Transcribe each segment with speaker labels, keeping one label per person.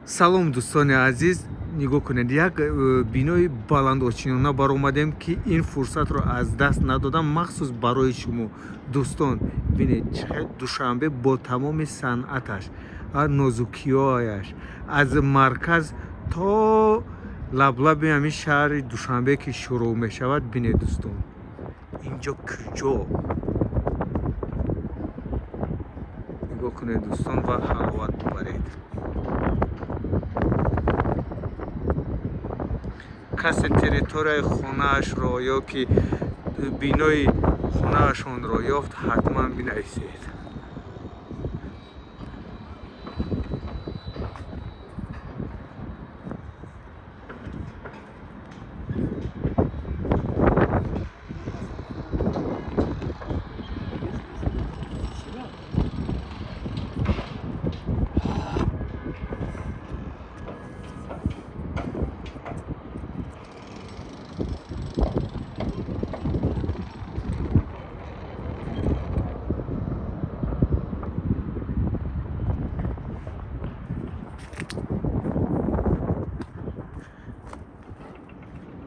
Speaker 1: Салом, дӯстони азиз. Нигоҳ кунед, як бинои баландочинона баромадем, ки ин фурсатро аз даст надодам махсус барои шумо, дӯстон. Бинед, чӣ хел Душанбе бо тамоми санъаташ ва нозукиҳояш аз марказ то лаблаби ҳамин шаҳри Душанбе ки шурӯъ мешавад. Бинед, дӯстон, инҷо куҷо? Нигоҳ кунед, дӯстон, ва ҳаловат бубаред. Касе территорияи хонаашро ё ки бинои хонаашонро ёфт, ҳатман бинависед.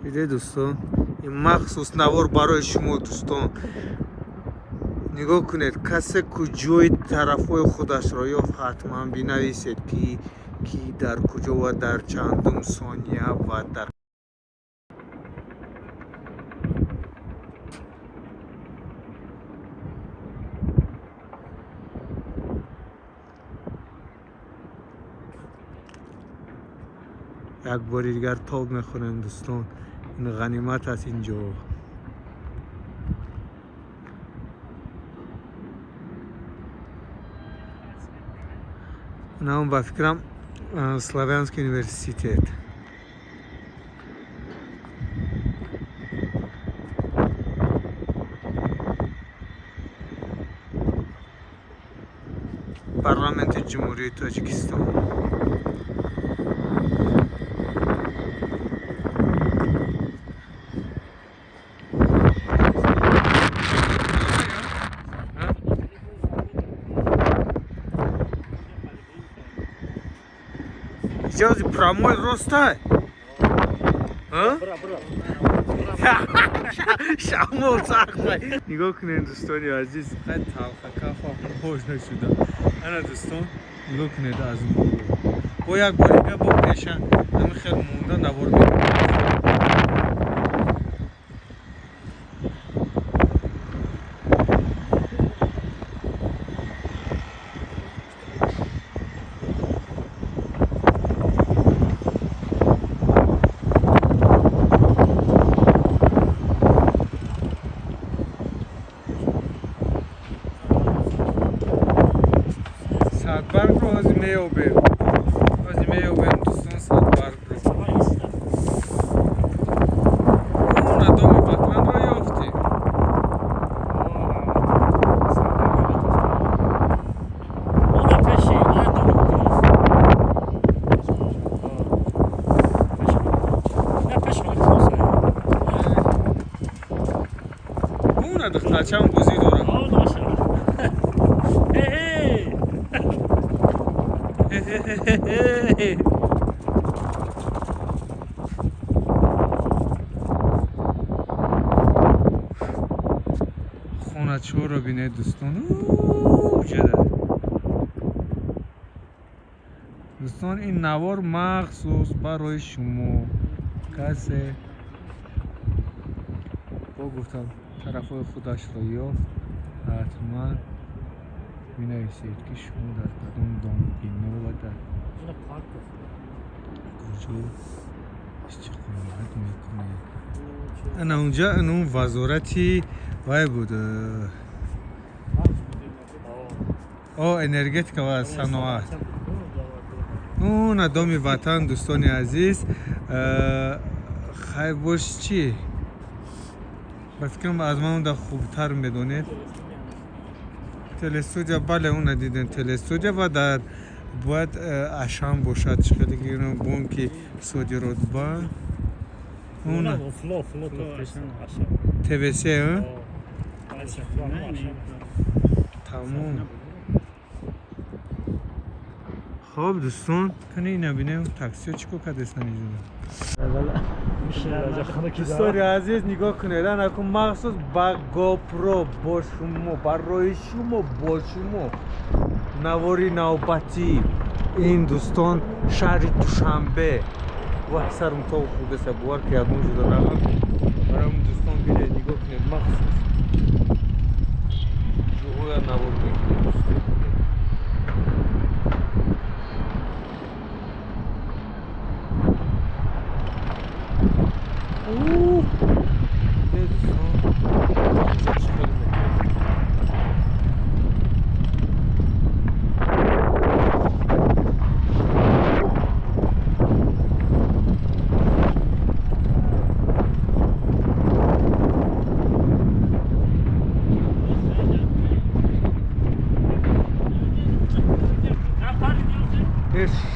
Speaker 1: Диде, дӯстон, ин махсус навор барои шумо, дӯстон. Нигоҳ кунед, касе куҷои тарафҳои худашро ёфт, ҳатман бинависед, ки дар куҷо ва дар чандум сония ва дар як бори дигар тоб мехӯрем, дӯстон. Ин ғанимат аст инҷо. Нам, ба фикрам, Славянский университет. Парламенти Ҷумҳурии Тоҷикистон. Иҷози прямой ростай? Шамол сахтай. Нигоҳ кунед, дӯстони азиз, қад талхакафа бош нашуда. Ана, дӯстон, нигоҳ кунед аз боло. Бо як бори дига бо пеша ҳамин хел монда навор мекунем. Садбаргро ҳозир меёбем, ҳозир меёбем, дӯстон, садбаргро. Уна Доми ватанро ёфтем.
Speaker 2: Она пеши, она дома купилась. На пеши купилась.
Speaker 1: Уна духтарчам бозӣ дорад.
Speaker 2: О, наша. Эй, эй.
Speaker 1: Хоначоро бинед, дӯстон, ҷада. Дӯстон, ин навор махсус барои шумо. Касе бо гуфтам тарафҳои худашро ёфт, ҳатман бинависед, ки шумо дар кадом дом, бино ва дар куҷо истиқомат мекунед. Ана унҷа ан он вазорати вай буд, о, энергетика ва саноат. Уна Доми ватан, дӯстони азиз. Хайр, бош, чӣ, ба фикрам, аз ман унда хубтар медонед. Телестудия, бале, уна дидем, телестудия. Ва дар бояд Ашан бошад, чӣ хеле бонки Содиротбанк, уна
Speaker 2: Фло, фло,
Speaker 1: ТВС. Тамом. Хоб, дӯстон, кани ина бинем, таксиё чӣ кор кардестан иҷода. Дӯстони азиз, нигоҳ кунед, анаку махсус ба GoPro бо шумо, барои шумо, бо шумо навори навбатӣ. Ин, дӯстон, шаҳри Душанбе. Вай, сарм то хурдеса, бовар ки ягон ҷуда равам. Барои дӯстон, бинед, нигоҳ кунед, махсус ҷоҳоя навор мегиред, дӯстон. Бинед, дӯстон, инҷо чӣ хеле метавонад.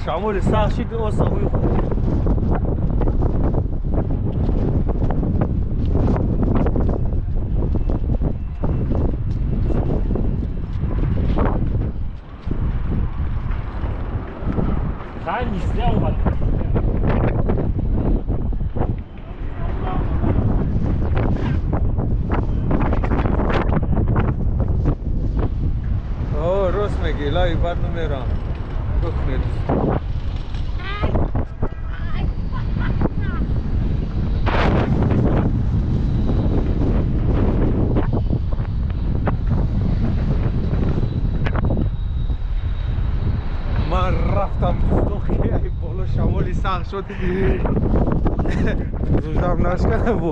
Speaker 1: Шамоли сахт шид, оса ҳуй хуб.
Speaker 2: Хай низда омад.
Speaker 1: О, рост мегӣ, лави бад намерам. Нигоҳ кунед, дӯстон. Ман рафтам, дӯстон, ки ай боло шамоли сахт шуд. Зуждам нашкана бу.